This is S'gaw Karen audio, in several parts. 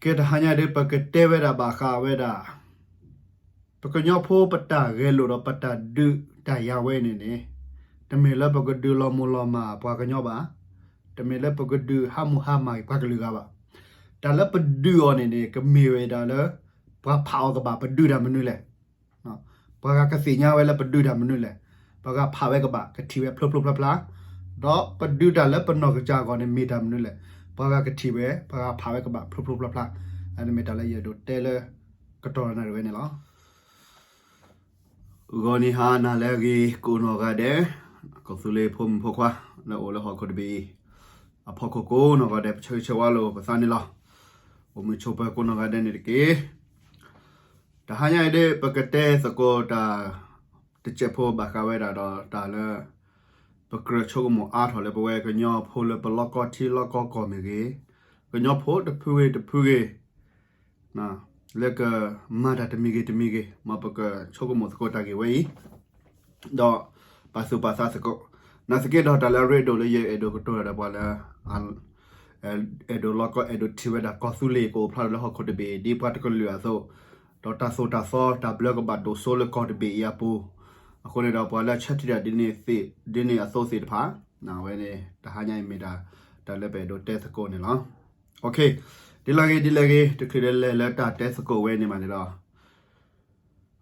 ကဲတဟါညါဒီး ပကတဲဝဲဒၣ်ဘၣ်ဃးဝဲဒၣ် ပကညီဖိပတၢ်ဂဲၤလိာ်ဒီးပတၢ်ဒုးတၢ်ယၤဝဲန့ၣ်န့ၣ်, တမ့ၢ်လၢပကဒုးလီၤမုၢ်လီၤမၢ်ပှၤကညီဘၣ်, တမ့ၢ်လၢပကဒုးဟးမုၢ်ဟးမၢ်ပှၤကလုာ်ဂၤဘၣ်. တၢ်လၢပဒုးအီၤန့ၣ်န့ၣ် ကမ့ၢ်ဝဲဒၣ်လၢ ပှၤဖးအီၤကဘၣ် ပဒုးတၢ်မနုၤလဲၣ်. ပှၤဂၤကသ့ၣ်ညါဝဲလၢပဒုးတၢ်မနုၤလဲၣ်, ပှၤဂၤဖးဝဲကဘၣ် ကထံၣ်ဝဲဖျိဖျိဖျါဖျါ, ဒီးပဒုးတၢ်လၢပနီၢ်ကစၢ်အဂီၢ်န့ၣ် မ့ၢ်တၢ်မနုၤလဲၣ်, ပှၤဂၤကထံၣ်ဝဲ ပှၤဂၤဖးဝဲကဘၣ် ဖျိဖျိဖျါဖျါ. အန့ၣ်မ့ၢ်တၢ်လၢယအဲၣ်ဒိးတဲလၢ ကတီၢ်နၣ်ရံၣ်ဝဲန့ၣ်လီၤ. ဂီၤနံၤဟါနၤလၢအဂ့ၤ ကိးနီၢ်ဂၤဒဲး, ကီၢ်သူလ့ၤဖိမုၣ်ဖိခွါ လၢအိၣ်လၢဟီၣ်ခိၣ်တဘ့ၣ်အံၤ အဖီခိၣ်ကိးနီၢ်ဂၤဒဲး ပဆၢဂ့ၤဆၢဝါလိာ်ပသးန့ၣ်လီၤ. အိၣ်မုာ်ဆိးပၢၤကိးနီၢ်ဂၤဒဲးန့ၣ်တက့ၢ်. တဟါညါအံၤဒီး ပကတဲသကိးတၢ် တစဲးဖိဘၣ်ဃးဝဲဒၣ်ဒီးတၢ်လၢ ပကြၢးဆိကမိၣ်အါထီၣ်လၢပဝဲကညီဖိလၢပလီၢ်ကီၢ်ထံလီၢ်ကီၢ်ကီၢ်မ့ၢ်ဂ့ၤ, ကညီဖိတဖုဂ့ၤတဖုဂ့ၤ လၢကမၤတၢ်တမံၤဂ့ၤတမံၤဂ့ၤ မ်ပကဆိကမိၣ်သကိးတၢ်ဂ့ၢ်ဝဲအံၤ ဒီးပာ်သူၣ်ပာ်သးသကိး, နာ်သက့ဒီးတၢ်လၢအရ့ဒိၣ်လၢယအဲၣ်ဒိးကတိၤတၢ်ဒီးပှၤလၢ အဲၣ်ဒိးလီၢ်ကီၢ် အဲၣ်ဒိးထံၣ်ဝဲဒၣ်ကီၢ်သူလ့ၤကအိၣ်ဖျါထီၣ်လၢဟီၣ်ခိၣ်တဘ့ၣ် ဒ်ပှၤတကလုာ်အသိး, ဒီးတၢ်သိၣ်တၢ်သီ တၢ်ဘျၢကဘၣ်ဒိၣ်စိလၢကီၢ်တဘ့ၣ်အံၤအပူၤ, အဃိန့ၣ်ဒီးပှၤလၢဆၢထံၣ်တၢ်ဒ်န့ၣ်အသိးသ့ၣ်တဖၣ်, အဝဲန့ၣ် တဟါညါအံၤမ့ၢ်ဒၣ် တၢ်လၢပအဲၣ်ဒိးတဲသကိးန့ၣ်လီၤ. ဒ်လဲၣ်ဂ့ၤဒ်လဲၣ်ဂ့ၤ တချုးလၢလဲၤလၢတၢ်တဲသကိးဝဲန့ၣ်မးန့ၣ်ဒီး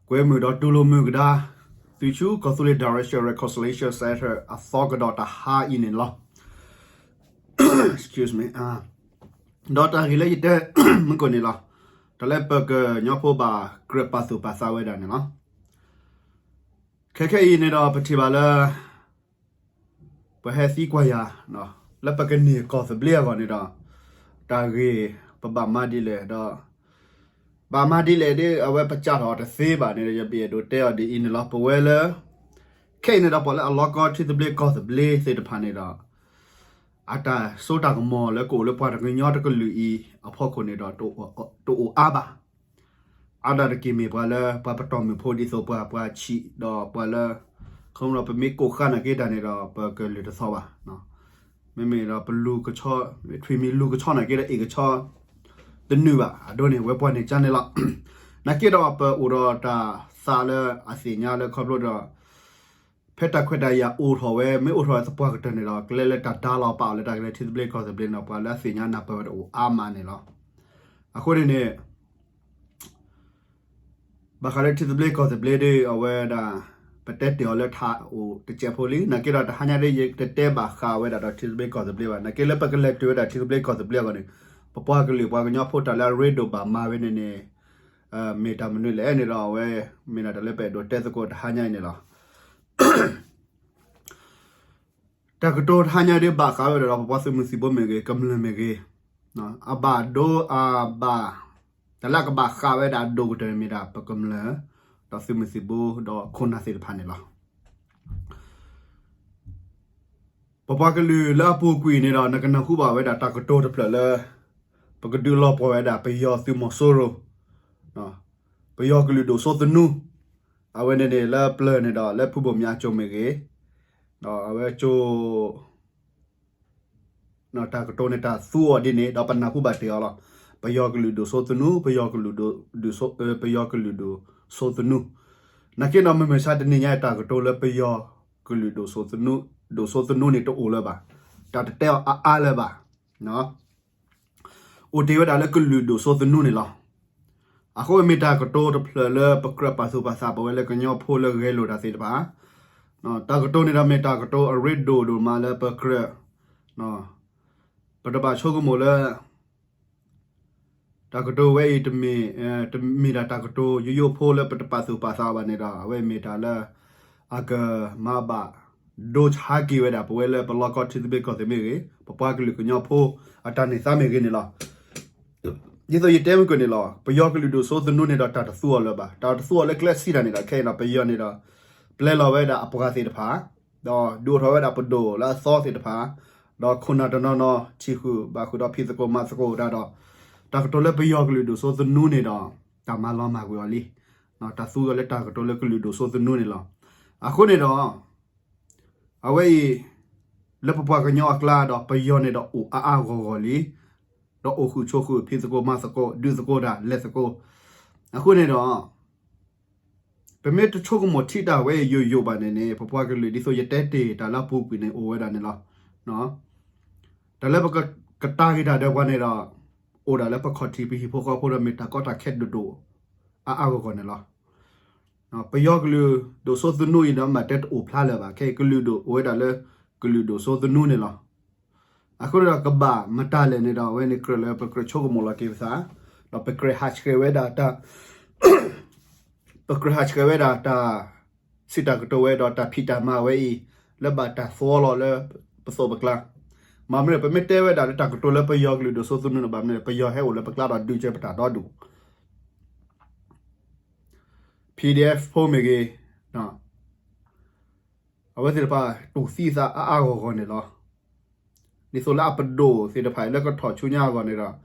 ကွဲမုာ်ဒီးတူၢ်လိာ်မုာ်ကဒါ သုးဆူကီၢ်သူလ့ၤ Direction Reconciliation Center အသီကဒီးတဟါအံၤန့ၣ်လီၤ. ဒီးတၢ်ဂ့ၢ်လၢယတဲမုၢ်ကိၣ်န့ၣ်လီၤ. တၢ်လၢပကညီဖိဘၣ်ကြၢးပာ်သူၣ်ပာ်သးဝဲဒၣ်န့ၣ်လီၤ. ခဲခဲအံၤန့ၣ်ဒီး ပထံၣ်ဘၣ်လၢ ပဟဲသံကွၢ်ယၤ လၢပကန့ၢ်ကီၢ်သဘျ့အဂီၢ်န့ၣ်ဒီး တၢ်ဂ့ၢ်ပဘၣ်မၤဒ်လဲၣ်ဒီး ဘၣ်မၤဒ်လဲၣ်ဒီး အဝဲပစးထီၣ်အီၤတသ့ဘၣ်န့ၣ်ဒီး ယဘၣ်အဲၣ်ဒိးတဲအီၤဒ်အံၤန့ၣ်လီၤ. ပဝဲလၢ ခဲအံၤန့ၣ်ဒီး ပှၤလၢအလီၢ်ကီၢ်ထံသဘျ့ကီၢ်သဘျ့သ့ၣ်တဖၣ်န့ၣ်ဒီး အတၢ်စိတၢ်ကမီၤလၢကအိၣ်လၢပှၤတကညီတကလုာ်အံၤအဖီခိၣ်န့ၣ်ဒီး တအိၣ်အါဘၣ်. အါဒၣ်တက့ၢ်မ့ၢ်ပှၤလၢ ပှၤပတီၢ်မုၢ်ဖိဒ်သိးပှၤပှၤဆံးဒီးပှၤလၢ ခီဖျိပမ့ၢ်ကိးဃါနာ်က့တၢ်န့ၣ်ဒီး ပကလုၢ်တသီဘၣ်. မ့မ့ၢ်ဒီးပလူၤကဆီ ထွံၣ်မံၤလူၤကဆီနာ်က့ဒီး အ့ၣ်ကဆီ တနုာ်ဘၣ်. အဒိန့ၣ် ဝဲပှၤန့ၣ်ကါန့ၣ်လီၤ. နာ်က့ဒီးပအိၣ်ဒီးတၢ်သးလၢအသ့ၣ်ညါလၢခီဖျိဒီး ဖဲတၢ်ခွဲးတၢ်ယာ်အိၣ်ထီၣ်ဝဲ မ့ၢ်အိၣ်ထီၣ်ဝဲသပှၢ်ကတၢၢ်န့ၣ်ဒီး ကျဲလၢတၢ်ဒါလီၤပာ်အီၤလၢတၢ်ကလဲၤထံသဘျ့ကီၢ်သဘျ့န့ၣ်ဒီး ပှၤလၢအသ့ၣ်ညါနၢ်ပၢၢ်ဝဲတအိၣ်အါမးန့ၣ်လီၤ. အဃိန့ၣ်န့ၣ် ဘၣ်ဃးလၢထံသဘျ့ကီၢ်သဘျ့ဒီး အဝဲဒၣ် ပတဲတ့ၢ်အီၤလၢထးအိၣ်တစဲးဖိလံ. နာ်က့ဒီးတဟါညါဒီး ယတတဲဘၣ်ဃးဝဲဒၣ်ဒီးထံသဘျ့ကီၢ်သဘျ့ဘၣ်. နာ်က့လၢပကလဲၤတုၤဝဲဒၣ်ထံသဘျ့ကီၢ်သဘျ့အဂီၢ်န့ၣ် ပပှၤကလုာ်ပှၤကညီဖိတၢ်လၢအရ့ဒိၣ်ဘၣ်မၤဝဲန့ၣ်န့ၣ် မ့ၢ်တၢ်မနုၤလဲၣ်န့ၣ်ဒီး အဝဲမ့ၢ်ဒၣ်တၢ်လၢပအဲၣ်ဒိးတဲသကိးတဟါညါအံၤန့ၣ်လီၤ. တၢ်ကတိၤတဟါညါဒ်ဘၣ်ဃးဝဲဒၣ်ဒီး ပပှၤသုးမုၢ်သံၣ်ဘိမ့ၢ်ဂ့ၤ ကမျၢၢ်မ့ၢ်ဂ့ၤ အဘၣ်ဒိအဘၣ် တၢ်လၢအကဘၣ်ဃးဝဲဒၣ်အဒိၣ်ကတၢၢ်န့ၣ်မ့ၢ်ဒၣ် ပကမျၢၢ် ဒီးသုးမုၢ်သံၣ်ဘိ ဒီးခိၣ်နၢ်သ့ၣ်တဖၣ်န့ၣ်လီၤ. ပပှၤကလုာ်လၢအပူၤကွံာ်န့ၣ်ဒီး နကနၢ်ဟူဘၣ်ဝဲဒၣ်တၢ်ကတိၤတဖျၢၣ်လၢ ပကဒုးလီၤပှီၢ်ဝဲဒၣ် ပယီၤသုးမီၤစိရိၤ ပယီၤကလုာ်ဒိၣ်စိသနူ အဝဲန့ၣ်န့ၣ် လၢပျၢၤန့ၣ်ဒီး လၢဖုဘိၣ်မၠးကၠိၣ်မ့ၢ်ဂ့ၤ ဒီးအဝဲကၠိ တၢ်ကတိၤန့ၣ် တၢ်သူအီၤဒ်န့ၣ် ဒီးပနၢ်ဟူဘၣ်တ့ၢ်အီၤလီၤ. ပယီၤကလုာ်ဒိၣ်စိသနူ ပယီၤကလုာ်ဒိၣ် ပယီၤကလုာ်ဒိၣ်စိသနူ နာ်က့ဒီး မုၢ်မဆါတနံၤညါ တၢ်ကတိၤလၢပယီၤကလုာ်ဒိၣ်စိသနူ ဒိၣ်စိသနူန့ၣ်တအိၣ်လၢၤဘၣ်. တၢ်တတဲအီၤအါအါလၢၤဘၣ်. အိၣ်တ့ၢ်ဝဲဒၣ်လၢကလုာ်ဒိၣ်စိသနူန့ၣ်လီၤ. အဃိမ့ၢ်တၢ်ကတိၤတဖျၢၣ်လၢပကြၢးပာ်သူၣ်ပာ်သးပဝဲလၢကညီဖိလၢဂဲၤလိာ်တၢ်သ့ၣ်တဖၣ် တၢ်ကတိၤန့ၣ်ဒီးမ့ၢ်တၢ်ကတိၤအရ့ဒိၣ်ဒိၣ်မးလၢပကြၢး ပတဘၣ်ဆိကမိၣ်လၢ တၢ်ကတိၤဝဲအံၤတမ့ၢ် တမ့ၢ်ဒၣ်တၢ်ကတိၤယိယိဖိလၢပတပာ်သူၣ်ပာ်သးအီၤဘၣ်န့ၣ်ဒီး အဝဲမ့ၢ်တၢ်လၢ အကမၤဘၣ်ဒိဆါက့ၤဝဲဒၣ် ပဝဲလၢပလီၢ်ကီၢ်ထံသဘျ့ကီၢ်သဘျ့မ့ၢ်ဂ့ၤ ပပှၤကလုာ်ကညီဖိအတၢ်န့ၢ်သါမ့ၢ်ဂ့ၤန့ၣ်လီၤ. ဒ်သိးယတဲမုၢ်ကၢၢ်န့ၣ်လီၤ. ပယီၤကလုာ်ဒိၣ်စိသနူန့ၣ်ဒီး တၢ်တသူအီၤလၢၤဘၣ်. တၢ်တသူအီၤလၢကျဲစံးတၢ်န့ၣ်ဒီး ခဲအံၤဒီး ပယီၤန့ၣ်ဒီး ပျဲလီၤဝဲဒၣ်အပှၤသ့ၣ်တဖၣ် ဒီးဒုးအိၣ်ထီၣ်ဝဲဒၣ်ပဒိၣ်လၢအသီသ့ၣ်တဖၣ် ဒီးခိၣ်နၢ်တနီၤနီၤ ထံၣ်ဃုာ်ဘၣ်ဃုာ်ဒီးဖံးသကိးမၤသကိးတၢ်ဒီး တၢ်ကတိၤလၢပယီၤကလုာ်ဒိၣ်စိသနူန့ၣ်ဒီး တၢ်မၤလီၤမၢ်ကွံာ်အီၤလံ. တၢ်သူအီၤလၢတၢ်ကတိၤလၢကလုာ်ဒိၣ်စိသနူန့ၣ်လီၤ. အဃိန့ၣ်ဒီး အဝဲအံၤ လၢပပှၤကညီအကျါဒီး ပယီၤန့ၣ်ဒီးအိၣ်အါအါဂီၢ်ဂီၢ်လံ. ဒီးအိၣ်ဃုာ်ဆိးဃုာ် ဖံးသကိးမၤသကိး ဒုးသကိးတၢ်လဲၤသကိး, အဃိန့ၣ်ဒီး ပမ့ၢ်တဆိကမိၣ်ထံတၢ်ဝဲအံၤယိာ်ယိာ်ဘၣ်န့ၣ်န့ၣ် ပပှၤကလုာ် ဒ်သိးယတဲတ့ၢ်တၢ်လၢအပူၤကွံာ်န့ၣ် အိၣ်ဝဲဒၣ်န့ၣ်လီၤ. တၢ်လၢပကကတာ်ဂ့ၤတၢ်ဒီးပှၤန့ၣ်ဒီး အိၣ်ဒၣ်လၢပခီၣ်ထံးပဟံၣ်ဖိဃီဖိဒီး မ့ၢ်တၢ်ကီတၢ်ခဲဒိၣ်ဒိၣ် အါအါဂီၢ်ဂီၢ်န့ၣ်လီၤ. ပယီၤကလုာ်ဒိၣ်စိသနူအံၤဒီး မ့ၢ်တဲတအိၣ်ဖျါလၢၤဘၣ်, ခဲအံၤကလုာ်ဒိၣ်အိၣ်ဝဲဒၣ်လၢ ကလုာ်ဒိၣ်စိသနူန့ၣ်လီၤ. အဃိန့ၣ်ဒီးကဘၣ်မတၤလဲၣ်န့ၣ်ဒီး အဝဲန့ၣ်ကြၢးလၢပကြၢးဆိကမိၣ်လီၤက့ၤပသး, ဒီးပကြၢးဟးဆှဲးဝဲဒၣ်တၢ် ပကြၢးဟးဆှဲးဝဲဒၣ်တၢ်စံးတၢ်ကတိၤဝဲဒီးတၢ်ဖံးတၢ်မၤဝဲအံၤ လၢဘၣ်တၢ်သီလီၤလၢပသိးပကျါ, မ့ၢ်မနုၤ ပမ့ၢ်တဲဝဲဒၣ်လၢတၢ်ကတိၤလၢပယီၤကလုာ်ဒိၣ်စိသနူန့ၣ် ဘၣ်မနုၤလဲၣ် ပယီၤဟဲအိၣ်လၢပကျါဒီးဒုးကဲပတၢ်ဒီဒူၣ် PDF ဖိမ့ၢ်ဂ့ၤ, အဝဲသ့ၣ်တဖၣ်တူၢ်သံသးအါအါဂီၢ်ဂီၢ်န့ၣ်လီၤ. ဒ်သိးလၢအပဒိၣ်သ့ၣ်တဖၣ်လၢကထီၣ်ဆူညါအဂီၢ်န့ၣ်ဒီး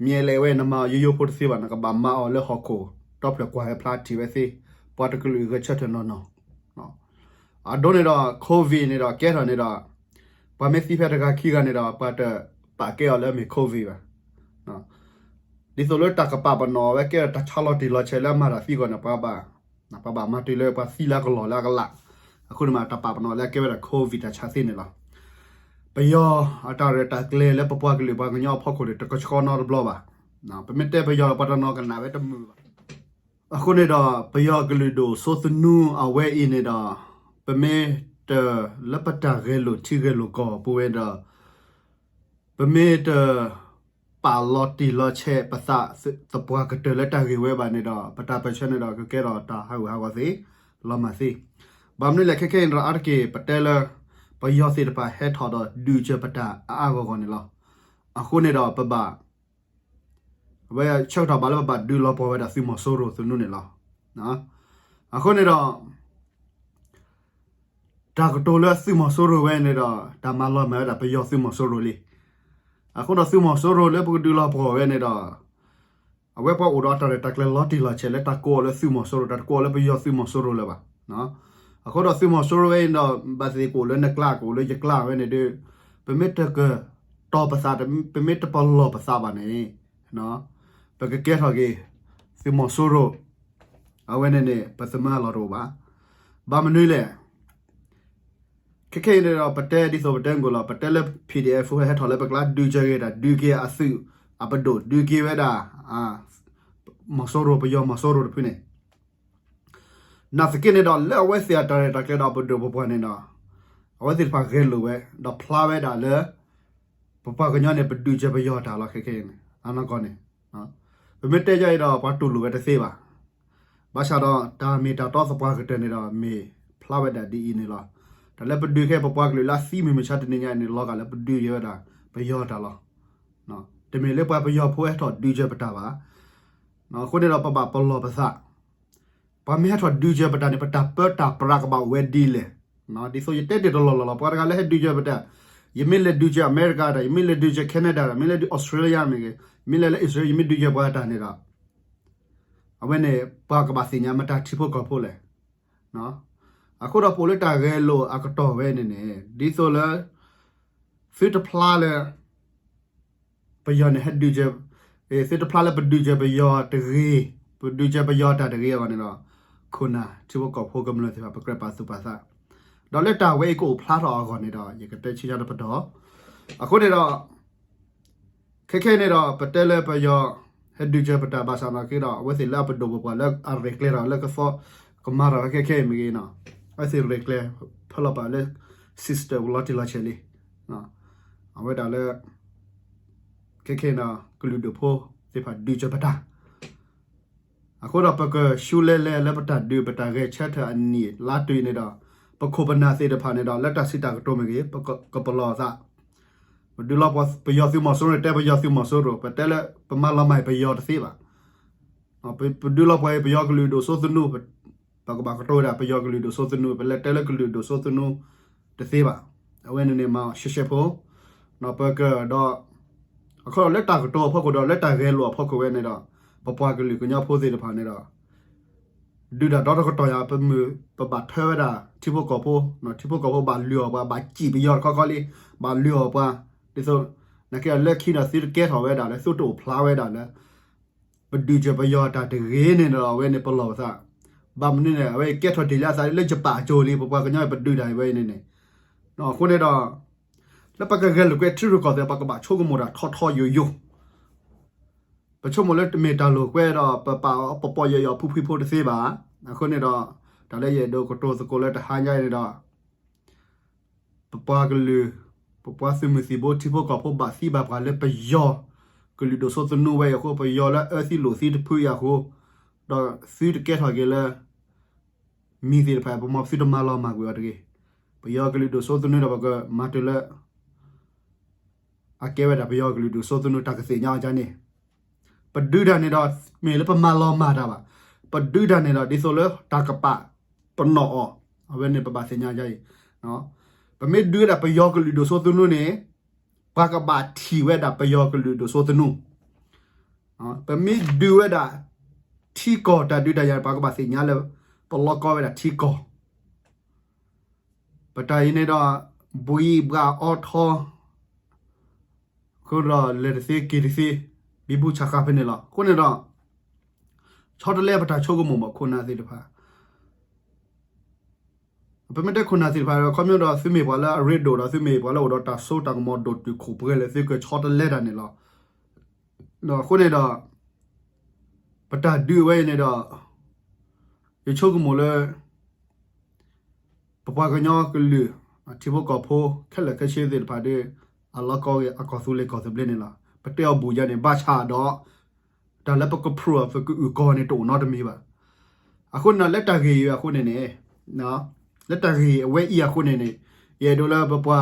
မ့ၢ်လဲၤဝဲနမၤယိယိဖိတသ့ဘၣ် နကဘၣ်မၤအီၤလၢဟီၣ်ခိၣ် ဒီဖျၢၣ်ကွၢ်ဟဲဖျါထံၣ်ဝဲသ့, ပှၤတကလုာ်ဂဲၤဆၢထၢၣ်နီၢ်နီၢ် အဒိန့ၣ်ဒီး COVID န့ၣ်ဒီး ကဲထီၣ်န့ၣ်ဒီး ပှၤမ့ၢ်သံဖဲတဂၤခံဂၤန့ၣ်ဒီး ပှၤတပာ်ကဲအီၤလၢအမ့ၢ် COVID ဘၣ်. ဒ်သိးလၢတၢ်ကပာ်ပနီၣ်ဝဲကဲဒီးတၢ်ဆါလီၤတံၢ်လီၤဆဲးလၢအမၤတၢ်သံအဂီၢ်န့ၣ် ပှၤဘၣ်, ပှၤဘၣ်မၤတုၤလၢပှၤသံလၢအကလီၢ်လၢအကလး, အဃိန့ၣ်မး တၢ်ပာ်ပနီၣ်လၢအကဲဝဲဒၣ် COVID တၢ်ဆါသ့န့ၣ်လီၤ. ပယီၤအတၢ်ရဲၣ်တၢ်ကျဲၤလၢပပှၤကလုာ်ပှၤကညီအဖီခိၣ်န့ၣ် တကဆှီနီတဘျီဘၣ်. ပမ့ၢ်တဲပယီၤဒီး ပှၤတနီၤကနၣ်ဝဲတမုာ်ဘၣ်. အဃိန့ၣ်ဒီး ပယီၤကလုာ်ဒိၣ်စိသနူအဝဲအံၤန့ၣ်ဒီး ပမ့ၢ်တ လၢပတၢ်ဂဲၤလိာ်ထံဂဲၤလိာ်ကီၢ်ပူၤဝဲဒီး ပမ့ၢ်တပာ်လီၤတံၢ်လီၤဆဲးပသးသပှၢ်ကတၢၢ်လၢတၢ်ဂ့ၢ်ဝဲဘၣ်န့ၣ်ဒီး ပတၢ်ပၢၢ်ဆၢန့ၣ်ဒီး ကကဲထီၣ်တၢ်ဟးဂူာ်ဟးဂီၤသ့ လီၤမၢ်သ့. ဘၣ်မနုၤလဲၣ် ခဲခဲအံၤန့ၣ်ဒီး အါတက့ၢ်ပတဲလၢ ပယီၤသ့ၣ်တဖၣ်ဟဲထီၣ်ဒီးဒုးကဲပတၢ်အါအါဂီၢ်ဂီၢ်န့ၣ်လီၤ. အဃိန့ၣ်ဒီးပဘၣ် အဝဲဆၢကတီၢ်ဘၣ်လၢပဘၣ်ဒုးလီၤပှီၢ်ဝဲဒၣ်သုးမီၤစိရိၤသနူန့ၣ်လီၤ. အဃိန့ၣ်ဒီး တၢ်ကတိၤလၢသုးမီၤစိရိၤဝဲန့ၣ်ဒီး တၢ်မၤလီၤမၢ်ဝဲဒၣ်ပယီၤသုးမီၤစိရိၤလံ. အဃိဒီးသုးမီၤစိရိၤလၢပကဒုးလီၤပှီၢ်ဝဲန့ၣ်ဒီး အဝဲပှၤအိၣ်ဒီးအတၢ်ရဲၣ်တၢ်ကျဲၤလီၤတံၢ်လီၤဆဲးလၢတၢ်ကိးအီၤလၢသုးမီၤစိရိၤ တၢ်တကိးအီၤလၢပယီၤသုးမီၤစိရိၤလၢၤဘၣ်. အဃိဒီးသုးမီၤစိရိၤဝဲအံၤဒီး ဘၣ်သ့ၣ်ကအိၣ်လၢနကျါ ကအိၣ်လၢယကျါဝဲန့ၣ်ဒီး ပမ့ၢ်တကတီၤပသး ပမ့ၢ်တပလီၢ်ပသးဘၣ်န့ၣ် ပကကဲထီၣ်က့ၤ သုးမီၤစိရိၤ အဝဲန့ၣ်န့ၣ် ပသမၢအလီၢ်တအိၣ်ဘၣ်. ဘၣ်မနုၤလဲၣ် ခဲခဲအံၤန့ၣ်ဒီး ပတဲဒ်သိးပတဲမုၢ်လီၤ ပတဲလၢ PDF ဟဲထီၣ်လၢပကျါ ဒုးကဲဂ့ၤတၢ် ဒုးက့ၤအသုးအပဒိၣ် ဒုးက့ၤဝဲဒၣ် မီၤစိရိၤ ပယီၤမီၤစိရိၤတဖုန့ၣ် နာ်သက့န့ၣ်ဒီး လၢအဝဲသ့ၣ်အတၢ်ရဲၣ်တၢ်ကျဲၤဒီးပဒိၣ်ပပှၢ်န့ၣ်ဒီး အဝဲသ့ၣ်တဖၣ်ဂဲၤလိာ်ဝဲ ဒီးဖျါဝဲဒၣ်လၢ ပပှၤကညီန့ၣ် ပဒုးကဲပယီၤတၢ်လီၤ ခဲခဲအံၤန့ၣ် အနီၢ်ကီၢ်န့ၣ် ပမ့ၢ်တဲယၤအံၤဒီး ပှၤတူၢ်လိာ်ဝဲတသ့ဘၣ်. ဘၣ်ဆၣ်ဒီးတၢ်မ့ၢ်တၢ်တီသပှၢ်ကတၢၢ်န့ၣ်ဒီး မ့ၢ်ဖျါဝဲဒၣ်ဒ်အံၤန့ၣ်လီၤ. တၢ်လၢပဒုးကဲပပှၤကလုာ်လၢအသံမုၢ်မဆါတနံၤညါအံၤန့ၣ် လီၤဂာ်လၢပဒုးကဲဝဲဒၣ် ပယီၤတၢ်လီၤ. တမ့ၢ်လၢပှၤပယီၤဖိဟဲထီၣ်ဒုးကဲပတၢ်ဘၣ်. အဃိန့ၣ်ဒီးပဘၣ်ပလီၢ်ပသး ပှၤမ့ၢ်ဟဲထီၣ်ဒုးကဲပတၢ်န့ၣ် ပတၢ်ပၢတၢ်ပြးကဘၣ်အိၣ်ဝဲဒ်လဲၣ်. ဒ်သိးယတဲတ့ၢ်တလီၢ်လီၢ်လီၤ ပှၤတဂၤလၢဟဲဒုးကဲပတၢ် ယမ့ၢ်လဲၤဒုးကဲအမဲရကၤတၢ် ယမ့ၢ်လဲၤဒုးကဲ Canada တၢ် မ့ၢ်လဲၤဒုး Australia မ့ၢ်ဂ့ၤ မ့ၢ်လဲၤလၢ Israel ယမ့ၢ်ဒုးကဲပှၤတၢ်န့ၣ်ဒီး အဝဲန့ၣ် ပှၤကဘၣ်သ့ၣ်ညါမတၤထံဖိကီၢ်ဖိလဲၣ်. အဃိဒီးပအိၣ်လၢတၢ်ဂဲၤလိာ်အကတီၢ်ဝဲန့ၣ်န့ၣ် ဒ်သိးလၢ သုတဖျါလၢ ပယီၤန့ၣ်ဟဲဒုးကဲ သုတဖျါလၢပဒုးကဲပယီၤတဂ့ၤ, ပဒုးကဲပယီၤတၢ်တဂ့ၤအဂီၢ်န့ၣ်ဒီး ခိၣ်နၢ်ထံဖိကီၢ်ဖိကမျၢၢ်သ့ၣ်တဖၣ် ပကြၢးပာ်သူၣ်ပာ်သး, ဒီးလၢတၢ်ဝဲအံၤကအိၣ်ဖျါထီၣ်အဂီၢ်န့ၣ်ဒီး ယကတဲဆူညါတပတီၢ်, အဃိန့ၣ်ဒီး ခဲခဲအံၤန့ၣ်ဒီး ပတဲလၢပယီၤ ဟဲဒုးကဲပတၢ်ဘၣ်ဆၣ်နာ်က့ဒီး အဝဲသ့ၣ်လၢအပဒိၣ်ပပှၢ်လၢအရဲၣ်ကျဲၤထီၣ်လၢကသီ ကမၤထီၣ်ဝဲခဲခဲအံၤမ့ၢ်ဂ့ၤနီၤ, အဝဲသ့ၣ်ရဲၣ်ကျဲၤဖဲလီၤပာ်လၢ system လီၤတံၢ်လီၤဆဲးလံ, အဝဲဒၣ်လၢ ခဲခဲအံၤန့ၣ် ကလုာ်ဒူၣ်ဖိသ့ၣ်တဖၣ်ဒုးကဲပတၢ် အဃိဒီးပကရှုံးလဲလဲလၢပတၢ်ဒုးပတၢ်ဂဲၤဆၢထၢၣ်အနံၣ်လါတံၢ်န့ၣ်ဒီး ပခိၣ်ပနၢ်သ့ၣ်တဖၣ်န့ၣ်ဒီး လၢတၢ်စံးတၢ်ကတိၤမ့ၢ်ဂ့ၤ ပကပလီၢ်သး, ပဒုးလီၤပယီၤသုးမီၤစိရိၤ တဲပယီၤသုးမီၤစိရိၤ ပတဲလၢပမၤလီၤမၢ်ပယီၤတသ့ဘၣ်, ပဒုးလီၤပှၤပယီၤကလုာ်ဒိၣ်စိသနူ ပကဘၣ်ကတိၤဝဲဒၣ်ပယီၤကလုာ်ဒိၣ်စိသနူ ပလဲၤတဲလၢကလုာ်ဒိၣ်စိသနူတသ့ဘၣ်, အဝဲန့ၣ်န့ၣ်မၤရှဲရှဲဖိ, ပကဒီး အခီဒီးလၢတၢ်ကတိၤအဖီခိၣ်ဒီးလၢတၢ်ဂဲၤလိာ်အဖီခိၣ်ဝဲန့ၣ်ဒီး ပပှၤကလုာ်ကညီဖိသ့ၣ်တဖၣ်န့ၣ်ဒီး ဒုးတၢ်ဒီတကတီၢ်ယၤ ပမုၢ်ပဘၣ်ထၢဝဲဒၣ်ထံဖိကီၢ်ဖိ, ထံဖိကီၢ်ဖိဘၣ်လုၢ်အီၣ်ပှၤ ဘၣ်စံၣ်ပယီၤတခီခီလံ, ဘၣ်လုၢ်အီၣ်ပှၤ, ဒ်သိး နာ်က့ဒီးလၢခံဒီးသုတကဲထီၣ်ဝဲဒၣ်လၢ သုတအိၣ်ဖျါဝဲဒၣ်လၢ ပဒုးစၢၤပယီၤတၢ်တဂ့ၤန့ၣ်ဒီး အဝဲန့ၣ်ပလီၢ်ပသး, ဘၣ်မနုၤန့ၣ် အဝဲကဲထီၣ်တ့ၢ်လၢအသးလၢယပာ်အကၠိလံ ပပှၤကညီပဒုးတၢ်အံၤဝဲအံၤန့ၣ်န့ၣ်, အဃိန့ၣ်ဒီး လၢပကဂဲၤလိာ်ကွဲထံရူၢ်ကီၢ်သဲး ပကဘၣ်ဆိကမိၣ်တၢ်ထီထီယိာ်ယိာ် ပဆိကမိၣ်လၢတမ့ၢ်တၢ်လိာ်ကွဲဒီး ပပာ်အီၤပပီၢ်ယၢ်ယၢ်ဖုဖုဖိတသ့ဘၣ်. အဃိန့ၣ်ဒီး တၢ်လၢယအဲၣ်ဒိးကတိၤသကိးလၢတဟါညါအံၤန့ၣ်ဒီး ပပှၤကလုာ် ပပှၤသုးမုၢ်သံၣ်ဘိထံဖိကီၢ်ဖိဘၣ်သံဘၣ်ပှၢ်လၢပယီၤကလုာ်ဒိၣ်စိသနူဝဲအံၤအဃိ ပယီၤလၢအၢသံလိာ်သံတဖုအံၤအဃိ ဒီးသုတကဲထီၣ်က့ၤလၢ မံၤသ့ၣ်တဖၣ် ပမ့ၢ်သုတမၤလီၤမၢ်ကွံာ်အီၤတဂ့ၤ. ပယီၤကလုာ်ဒိၣ်စိသနူဒီး ပကမၤတုၤလၢ အကဲဝဲဒၣ်ပယီၤကလုာ်ဒိၣ်စိသနူတၢ်ကသ့ၣ်ညါအီၤဒ်န့ၣ်, ပဒုးတၢ်န့ၣ်ဒီး မ့ၢ်လၢပမၤလီၤမၢ်တၢ်ဘၣ်. ပဒုးတၢ်န့ၣ်ဒီး ဒ်သိးလၢတၢ်ကပာ်ပနီၣ်အီၤ, အဝဲန့ၣ်ပဘၣ်သ့ၣ်ညါဒ်အံၤ, ပမ့ၢ်ဒုးဝဲဒၣ်ပယီၤကလုာ်ဒိၣ်စိသနူန့ၣ် ပှၤကဘၣ်ထံၣ်ဝဲဒၣ်ပယီၤကလုာ်ဒိၣ်စိသနူ, ပမ့ၢ်ဒုးဝဲဒၣ် ထံကီၢ်တၢ်ဒုးတၢ်ယၤ ပှၤကဘၣ်သ့ၣ်ညါလၢ ပလီၢ်ကီဝဲဒၣ်ထံကီၢ် ပတၢ်အံၤန့ၣ်ဒီး ဘှံးဘှးအီထီ အဃိဒီးလဲၤတသ့က့ၤတသ့ ဘံဘူဆးဃာ်ဖဲန့ၣ်လီၤ. အဃိန့ၣ်ဒီး ဆီတလဲပတၢ်ဆိကမိၣ်ဘၣ်ခိၣ်နၢ်သ့ၣ်တဖၣ်, ပမ့ၢ်တဲခိၣ်နၢ်သ့ၣ်တဖၣ်ဒီး ခီဖျိဒီးသုမ့ၢ်ပှၤလၢအရ့ဒိၣ်ဒီး သုမ့ၢ်ပှၤလၢအအိၣ်ဒီးတၢ်စိတၢ်ကမီၤဒိၣ်တုာ်ခိၣ်ပှဲၤလၢသုကဆီတလဲတၢ်န့ၣ်လီၤ. အဃိန့ၣ်ဒီး ပတၢ်ဒုးအဝဲအံၤန့ၣ်ဒီး ယဆိကမိၣ်လၢ ပပှၤကညီကလုာ် ထံဖိကီၢ်ဖိ ခဲလၢာ်ခဲဆ့သ့ၣ်တဖၣ်ဒီး အလီၢ်ကီဝဲအကီၢ်သူလ့ၤကီၢ်သဘျ့န့ၣ်လီၤ. ပတဲအီၤဘူးယါန့ၣ် ဘၣ်ဆၣ်ဒီး တၢ်လၢပက prove ပကအုၣ်ကီၤန့ၣ် တအိၣ်နီတမံၤဘၣ်. အဃိန့ၣ်ဒီး လၢတၢ်ဂ့ၢ်အံၤအဃိန့ၣ်န့ၣ် လၢတၢ်ဂ့ၢ်အဝဲအံၤအဃိန့ၣ်န့ၣ် ယအဲၣ်ဒိးလၢပပှၤ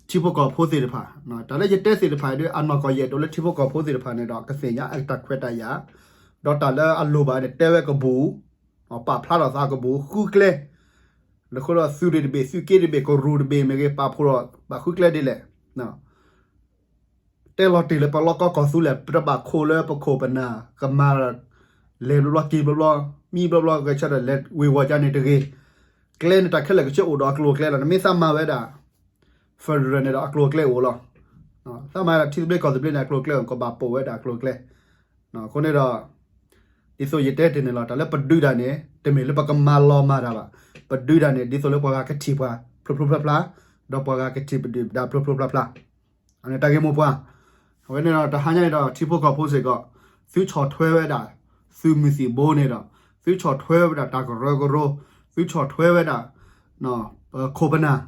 ထံဖိကီၢ်ဖိသ့ၣ်တဖၣ် တၢ်လၢယတဲသ့ၣ်တဖၣ်ဒီး အနီၢ်ကီၢ်ယအဲၣ်ဒိးလၢထံဖိကီၢ်ဖိသ့ၣ်တဖၣ်န့ၣ်ဒီး ကသ့ၣ်ညါအတၢ်ခွဲးတၢ်ယာ် ဒီးတၢ်လၢအလိၣ်ဘၣ်န့ၣ် တဲဝဲကဘူး ပာ်ဖျါထီၣ်သးကဘူး ဃုကျဲ လၢဃိဒီးသုးရ့ၣ်တဘ့ၣ် သုးက့တဘ့ၣ် ကရူၢ်တဘ့ၣ်မ့ၢ်ဂ့ၤ ပာ်ဖှိၣ်ဒီး ဘၣ်ဃုကျဲဒ်လဲၣ် တဲလီၤတ့ၢ်လၢပလီၢ်ကီကီၢ်သူလ့ၤ ပတဘၣ်ခိးလၢပခိၣ်ပနၢ် ကမၤ လဲၤဘျီဘျီက့ၤဘျီဘျီ မံဘျီဘျီဂဲၤဆၢထၢၣ်လဲၤဝ့ၤဝီၤကါန့ၣ်တဂ့ၤ. ကျဲန့ၣ်တၢ်ခဲလၢာ်ကဆ့အိၣ်ဒီးအကျိၤအကျဲလီၤ. နမ့ၢ်သးမၤဝဲဒၣ် federal န့ၣ်ဒီးအကျိၤအကျဲအိၣ်လီၤ. သးမၤဝဲဒၣ်ထံသဘျ့ကီၢ်သဘျ့န့ၣ် အကျိၤအကျဲအိၣ် ကဘၣ်ပိာ်ဝဲဒၣ်အကျိၤအကျဲ အဃိန့ၣ်ဒီး ဒ်သိးယတဲတ့ၢ်န့ၣ်လီၤ. တၢ်လၢပဒုးတၢ်န့ၣ် တမ့ၢ်လၢပကမၤလီၤမၢ်တၢ်ဘၣ်. ပဒုးတၢ်န့ၣ် ဒ်သိးလၢပှၤဂၤကထံၣ်ပှၤဖျိဖျိဖျါဖျါ, ဒီးပှၤဂၤကထံၣ်ပဒုၣ်ပဒါဖျိဖျိဖျါဖျါ အန့ၣ်တၢ်ဂ့ၢ်မိၢ်ပှၢ်. အဝဲန့ၣ်ဒီးတဟါညါအံၤဒီးထံဖိကီၢ်ဖိစ့ၢ်ကီး သုဆီၣ်ထွဲဝဲဒၣ် သုးမုၢ်သံၣ်ဘိန့ၣ်ဒီး သုဆီၣ်ထွဲဝဲဒၣ်တၢ်ကရၢကရိ, သုဆီၣ်ထွဲဝဲဒၣ် ပခိၣ်ပနၢ်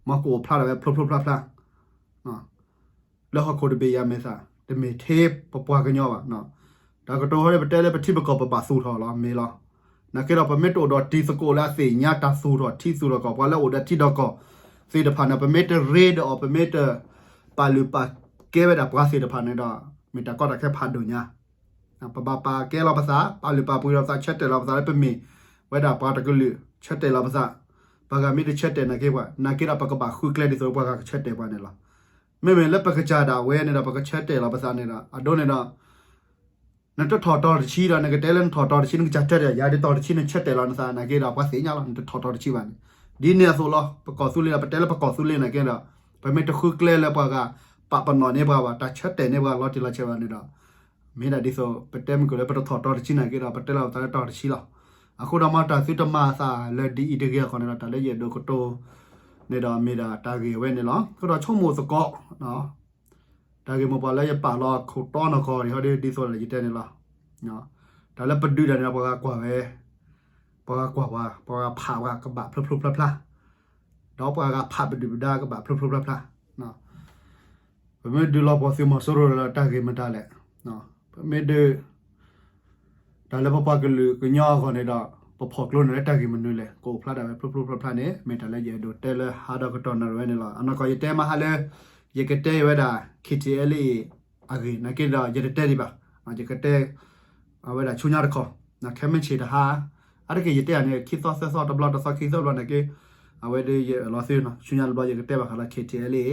မ်ကအိၣ်ဖျါထီၣ်ဝဲဖျိဖျိဖျါဖျါ လၢဟီၣ်ခိၣ်တဘ့ၣ်ယၤမဲာ်သၣ် တမ့ၢ်ထဲပပှၤကညီဘၣ်. တၢ်ကတိၤဟီဒီး ပတဲလၢပထံပကီၢ်ပဘၣ်သူၣ်ထီၣ်လီၤ မ့ၢ်လီၤ. နာ်က့ဒီး ပမ့ၢ်တအိၣ်ဒီးတံၤသကိးလၢအသ့ၣ်ညါတၢ်သူၣ်ထီၣ်ထံသူၣ်ထီၣ်ကီၢ် ပှၤလၢအိၣ်ဒီးထံဒီးကီၢ်သ့ၣ်တဖၣ်န့ၣ် ပမ့ၢ်တရ့ဒီးအီၤ ပမ့ၢ်တပာ်လုၢ်ပာ်ကဲဝဲဒၣ်ပှၤသ့ၣ်တဖၣ်န့ၣ်ဒီး မ့ၢ်တၢ်ကီတၢ်ခဲဖးဒိၣ်ညါ ပဘၣ်ပာ်ကဲလီၤပသး ပာ်လုၢ်ပာ်ပှ့ၤလီၤပသး ဆၢတဲာ်လီၤပသးလၢပမ့ၢ်ဝဲဒၣ်ပှၤတကလုာ် ဆၢတဲာ်လီၤပသး ပှၤဂၤမ့ၢ်တဆၢတဲာ်နာ်က့ပှၤ နာ်က့ဒီးပကဘၣ်ဃုကျဲဒ်သိးပှၤဂၤကဆၢတဲာ်ပှၤန့ၣ်လီၤ. မ့မ့ၢ်လၢပကစၢ်ဒၣ်ဝဲန့ၣ်ဒီး ပကဆၢတဲာ်လီၤပသးန့ၣ်ဒီး အဒိန့ၣ်ဒီး နတထီၣ်တီၤတဆံဒီး နကတဲလၢနထီၣ်တီၤတဆံ နကစၢ်တဲာ်ဒီး ယၤဒ်တီၤတဆံနဆၢတဲာ်လီၤနသးနာ်က့ဒီး ပှၤသ့ၣ်ညါလီၤ နတထီၣ်တီၤတဆံဘၣ်န့ၣ်. ဒ်န့ၣ်အသိးလီၤ ပကီၢ်သူလ့ၤဒီး ပတဲလၢပကီၢ်သူလ့ၤနာ်က့ဒီး ပမ့ၢ်တဃုကျဲလၢပှၤဂၤ ပာ်ပနီၣ်န့ၢ်ပှၤဘၣ် တၢ်ဆၢတဲာ်န့ၢ်ပှၤလီၤတံၢ်လီၤဆဲးဘၣ်န့ၣ်ဒီး မ့ၢ်ဒၣ်ဒ်သိး ပတဲမုၢ်ကီၢ်လၢပတထီၣ်တီၤတဆံနာ်က့ဒီး ပတဲလီၤပသးလၢတီၤတဆံလီၤ. အဃိဒီးမ့ၢ်တၢ်သုတမၤအသးလၢဒ်အံၤတဂ့ၤအဂီၢ်န့ၣ်ဒီး တၢ်လၢယအဲၣ်ဒိးကတိၤန့ၣ်ဒီး မ့ၢ်ဒၣ်တၢ်ဂ့ၢ်ဝဲန့ၣ်လီၤ. အဃိဒီးဆိကမိၣ်သကိး တၢ်ဂ့ၢ်မိၢ်ပှၢ်လၢယပာ်လီၤခိၣ်တီနီၢ်ကီၢ်ဒ်ဟီဒ်သိးဒီးယတဲန့ၣ်လီၤ. တၢ်လၢပဒုးတၢ်န့ၣ်ဒီး ပှၤဂၤကွၢ်ဝဲ ပှၤဂၤကွၢ်ပှၤ ပှၤဂၤဖးပှၤကဘၣ်ဖျိဖျိဖျါဖျါ ဒီးပှၤဂၤဖးပဒုၣ်ပဒါကဘၣ်ဖျိဖျိဖျါဖျါ ပမ့ၢ်ဒုးလီၤပှီၢ်သုးမီၤစိရိၤလၢတၢ်ဂ့ၢ်မတၤလဲၣ်. ပမ့ၢ်ဒုး တၢ်လၢပပှၤကလုာ်ကညီအဂီၢ်န့ၣ်ဒီး ပဖီၣ်ကျိန့ၣ်လၢတၢ်ဂ့ၢ်မနုၤလဲၣ် ကအိၣ်ဖျါဒၣ်ဝဲဖျိဖျိဖျါဖျါန့ၣ် မ့ၢ်တၢ်လၢယအဲၣ်ဒိးတဲလၢဟါဒီးကတီၢ်နၣ်ရံၣ်ဝဲန့ၣ်လီၤ. အနီၢ်ကီၢ်ယတဲမဟါလၢ ယကတဲဝဲဒၣ် KTLA အဂ့ၢ်နာ်က့ဒီး ယတတဲဒံးဘၣ်. ယကတဲ အဝဲဒၣ်ဆူညါတခီ ခဲမုၢ်ဆ့ၣ်တဟါ အါတက့ၢ်ယတဲအီၤန့ၣ် ခံသီသၢသီတဘျီ တသီခံသီဘျီနာ်က့ အဝဲဒၣ်ယလီၤသု ဆူညါတဘျီ ယကတဲဘၣ်ဃးလၢ KTLA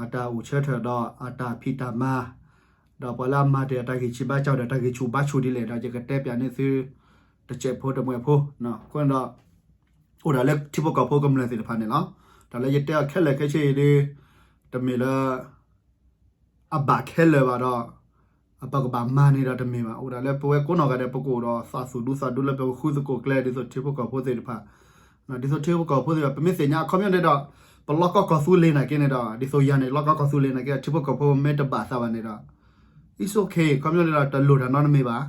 အတၢ်အိၣ်ဆၢထၢၣ်ဒီးအတၢ်ဖံးတၢ်မၤ ဒီးပှၤလၢအမၤတ့ၢ်အတၢ်ဂံၢ်ဆံးဘါစၢ်ဒီး တၢ်ဂံၢ်ဆူၣ်ဘါဆူၣ်ဒ်လဲၣ်ဒီး ယကတဲပၠးန့ၢ်သု တစဲးဖိတမှဲးဖိ အဃိန့ၣ်ဒီး အိၣ်ဒၣ်လၢထံဖိကီၢ်ဖိကမျၢၢ်သ့ၣ်တဖၣ်န့ၣ်လီၤ. တၢ်လၢယတဲအီၤခဲလၢာ်ခဲဆ့အံၤဒီး တမ့ၢ်လၢ အဘၣ်ခဲလၢာ်ဘၣ်ဒီး ပကဘၣ်မၤန့ၣ်ဒီးတမ့ၢ်ဘၣ်. အိၣ်ဒၣ်လၢပဝဲကိးနီၢ်ဂၤဒဲး ပကအိၣ်ဒီးသးသူၣ်ဒူသးဒူလၢပကဃုသကိးကျဲ ဒ်သိးထံဖိကီၢ်ဖိသ့ၣ်တဖၣ်, ဒ်သိးထံဖိကီၢ်ဖိသ့ၣ်တဖၣ် ပမ့ၢ်သ့ၣ်ညါအခီပညီန့ၣ်ဒီး ပလီၢ်ကီၢ်ကီၢ်သူလ့ၤနာ်က့န့ၣ်ဒီး ဒ်သိးယၤန့ၣ် လီၢ်ကီၢ်ကီၢ်သူလ့ၤနာ်က့ ထံဖိကီၢ်ဖိမ့ၢ်တဘၣ်သးဘၣ်န့ၣ်ဒီး it's okay ခီပညီန့ၣ်ဒီး တလိၣ်တၢ်နီတမံၤဘၣ်.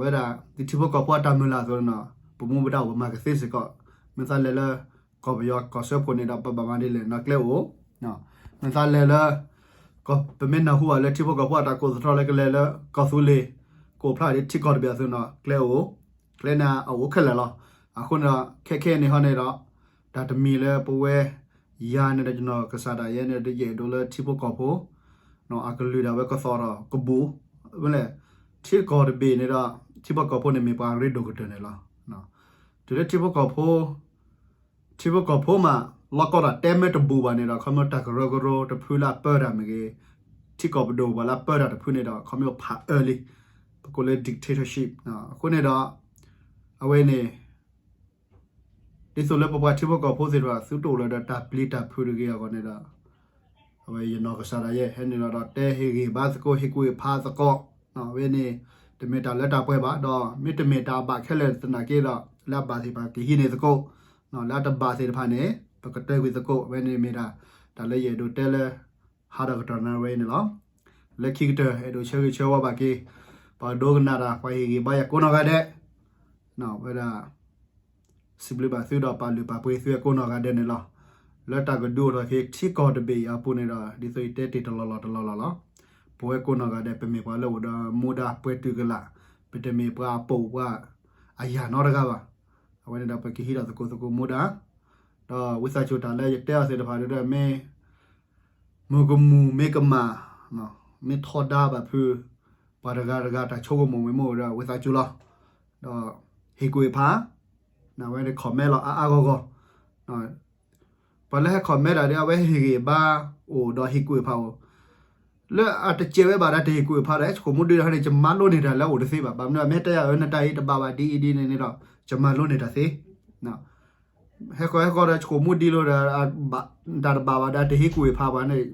ဝဲဒၣ် ဒ်ထံဖိကီၢ်ဖိအတၢ်မုၢ်လၢ်အသိးန့ၣ်ဒီး ပမူပဒါအိၣ်ပမၤကသ့စ့ၢ်ကီး, မ့ၢ်သးလဲၤလၢ ကီၢ်ပယီၤကီၢ်စၢဖှိၣ်န့ၣ်ဒီး ပဘၣ်မၤဒ်လဲၣ်နီၤ ကျဲအိၣ်, မ့ၢ်သးလဲၤလၢ ပမ့ၢ်နၢ်ဟူဘၣ်လၢထံဖိကီၢ်ဖိအတၢ်ကိးသတြီလၢကလဲၤလၢကီၢ်သူလ့ၤ ကအိၣ်ဖျါဒ်ထံကီၢ်တဘ့ၣ်အသိးန့ၣ်ဒီး ကျဲအိၣ်, ကျဲန့ၣ်အအိၣ်ခဲလၢာ်လီၤ. အဃိန့ၣ်ဒီး ခဲခဲအံၤန့ၣ်ဟီန့ၣ်ဒီး တၢ်တမံၤလၢပဝဲ ယၤန့ၣ်ဒီး ယနီၢ်ကစၢ်ဒၣ်ယဲန့ၣ်ဒီး ယအဲၣ်ဒိးလၢထံဖိကီၢ်ဖိ အကလုၢ်ဒၣ်ဝဲကသီၣ်ထီၣ်ကဘူး, မ့ၢ်လဲၣ် ထံကီၢ်တဘ့ၣ်န့ၣ်ဒီး ထံဖိကီၢ်ဖိန့ၣ်မ့ၢ်ပှၤရ့ဒိၣ်ကတၢၢ်န့ၣ်လီၤ. တုၤလၢထံဖိကီၢ်ဖိ ထံဖိကီၢ်ဖိမး လီၢ်ကီၢ်တၢ်တဲမ့ၢ်တဘူးဘၣ်န့ၣ်ဒီး ခီဖျိတၢ်ကရၢကရိတဖုလၢအပၢတၢ်မ့ၢ်ဂ့ၤ, ထံကီၢ်ပဒိၣ်ပှၤလၢအပၢတၢ်တဖုန့ၣ်ဒီး ခီဖျိဖးအၢလံ, ပကိးလၢ dictatorship အဃိန့ၣ်ဒီး အဝဲန့ၣ် ဒ်သိးလၢပပှၤထံဖိကီၢ်ဖိသ့ၣ်တဖၣ် သုတအိၣ်လၢၤဒီးတၢ်ပျံၤတၢ်ဖုးတဂ့ၤအဂီၢ်န့ၣ်ဒီး အဝဲယနီၢ်ကစၢ်ဒၣ်ယဲ ဟဲန့ၣ်လီၤဒီးတဲဟ့ၣ်ဂံၢ်ဘါသကိး ဟ့ၣ်ကူၣ်ဟ့ၣ်ဖးသကိး, အဝဲန့ၣ် တမ့ၢ်တၢ်လၢတၢ်ပှဲၤဘၣ်ဒီး မ့တမ့ၢ်တၢ်ဘၣ်ခဲလၢာ်သနာ်က့ဒီး လၢအဘၣ်သ့ၣ်တဖၣ်ကဟံးန့ၢ်သကိး, လၢအတဘၣ်သ့ၣ်တဖၣ်န့ၣ် ပကတၢၢ်ကွံာ်သကိး အဝဲန့ၣ်မ့ၢ်ဒၣ် တၢ်လၢယအဲၣ်ဒိးတဲလၢ ဟးဒီးကတီၢ်နၣ်ရံၣ်ဝဲအံၤန့ၣ်လီၤ. လၢခံကတၢၢ် အဲၣ်ဒိးဆၢဂ့ၤဆၢဝါဘၣ်က့ၤ ပှၤဒိကနၣ်တၢ် ပှၤဟ့ၣ်ဂံၢ်ဘါယၤကိးနီၢ်ဂၤဒဲး ဝဲဒၣ် စံးဘျုးဘၣ်သုဒီးပာ်လုၢ်ပာ်ပှ့ၤသုဝဲကိးနီၢ်ဂၤဒဲးန့ၣ်လီၤ. လၢတၢ်ကဒုးအိၣ်ထီၣ်က့ၤထံကီၢ်တဘ့ၣ်အံၤအပူၤန့ၣ်ဒီး ဒ်သိးယတဲတ့ၢ်တလီၢ်လီၢ်တလီၢ်လီၢ်လီၤ. ပဝဲကိးနီၢ်ဂၤဒဲး ပမ့ၢ်ပှၤလၢအိၣ်ဒီးမူဒါပှဲၤတုၤကလာ်, ပတမ့ၢ်ပှၤအပိာ်ပှၤအယၢ်နီတဂၤဘၣ်. အဝဲန့ၣ်ဒီးပကဟံးထီၣ်သကိးသကိးမူဒါ, ဒီးဝံသးစူၤတၢ်လၢယတဲအီၤသ့ၣ်တဖၣ်ဒီး မ့ၢ် မုၢ်ကမူၣ်မ့ၢ်ကမၣ်, မ့ၢ်ထီဒါဘၣ်ဖုး ပှၤတဂၤတဂၤတၢ်ဆိကမိၣ်မ့ၢ်အိၣ်ဒီး ဝံသးစူၤလီၤ. ဒီးဟ့ၣ်ကူၣ်ဟ့ၣ်ဖး, ဝဲန့ၣ် comment လီၤအါအါဂီၢ်ဂီၢ်, ပှၤလၢဟဲ comment တၢ်ဒီး အဝဲဟ့ၣ်ဂံၢ်ဘါအိၣ်ဒီးဟ့ၣ်ကူၣ်ဟ့ၣ်ဖးအိၣ်, လၢအတစဲးဝဲဘၣ်ဒီးတဟ့ၣ်ကူၣ်ဟ့ၣ်ဖးဒီး ဟဲဆိကမိၣ်ဒုးဒီးန့ၣ် ယမၤလိန့ၢ်တၢ်လၢအအိၣ်တသ့ဘၣ်. ဘၣ်မနုၤ မ့ၢ်တဲယၤအၢ နတၢ်အံၤတဘၣ်ဘၣ်ဒ်အံၤဒ်န့ၣ်န့ၣ်ဒီး ယမၤလိန့ၢ်တၢ်သ့ ဟဲဃီၤဟဲဃီၤဒီး ဆိကမိၣ်ဒ်လိာ်ဒီး တၢ်တဘၣ်ဘၣ်ဒီးတဟ့ၣ်ကူၣ်ဟ့ၣ်ဖးပှၤန့ၣ်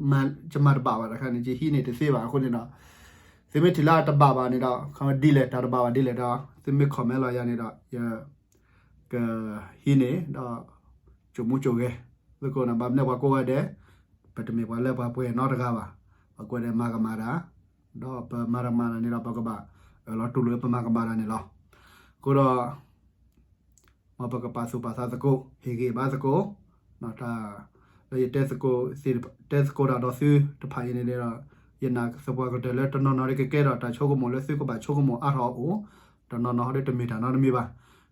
ယမၤတဘၣ်ဘၣ်တခါန့ၣ် ယဟံးန့ၢ်တသ့ဘၣ်အဃိန့ၣ်ဒီး သုမ့ၢ်ထံၣ်လၢအတဘၣ်ဘၣ်န့ၣ်ဒီး ဒ်လဲၣ်တၢ်တဘၣ်ဘၣ်ဒ်လဲၣ်ဒီး သုမ့ၢ် comment လီၤယၤန့ၣ်ဒီး ယကဟံးန့ၢ်ဒီး ကိးမူကိးဂဲၤသကိးန့ၣ် ဘၣ်မနုၤပှၤကိးဂၤဒဲး ပတမ့ၢ်ပှၤလၢပှၤပှဲၤနီတဂၤဘၣ်. ပှၤကိးဂၤဒဲးမၤကမၣ်တၢ် ဒီးပမၤတၢ်မၤတၢ်န့ၣ်ဒီး ပကဘၣ်အၢၣ်လီၤတူၢ်လိာ်လၢပမၤကမၣ်တၢ်န့ၣ်လီၤ. အဃိဒီး မ်ပကပာ်သူၣ်ပာ်သးသကိး ဟ့ၣ်ဂံၢ်ဘါသကိး တၢ်လၢယတဲသကိး တဲသကိးတၢ်ဒီးသုတဖၣ်အံၤန့ၣ်ဒီး ယနာ်သပှၢ်ကတၢၢ်လၢတနီၤနီၤဒ်ကကဲထီၣ်တၢ်ဆိကမိၣ်လၢသုကဘၣ်ဆိကမိၣ်အါထီၣ်အအိၣ်, တနီၤနီၤဟီဒ်တမ့ၢ်တၢ်နီတမံၤဘၣ်.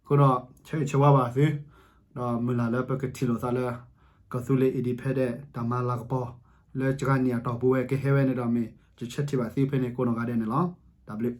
အဃိဒီး ဆၢဂ့ၤဆၢဝါဘၣ်သု ဒီးမုၢ်လၢ်လၢပကထံၣ်လိာ်သးလၢ ကီၢ်သူလ့ၤ independent တၢ်မၤလၤကပီၤ လၢစှၤနံၣ်အတီၢ်ပူၤဝဲကဟဲဝဲန့ၣ်ဒီးမ့ၢ် ယဆၢထံၣ်ဘၣ်သုဖဲန့ၣ်ကိးနီၢ်ဂၤဒဲးန့ၣ်လီၤ. တၢ်ဘျုး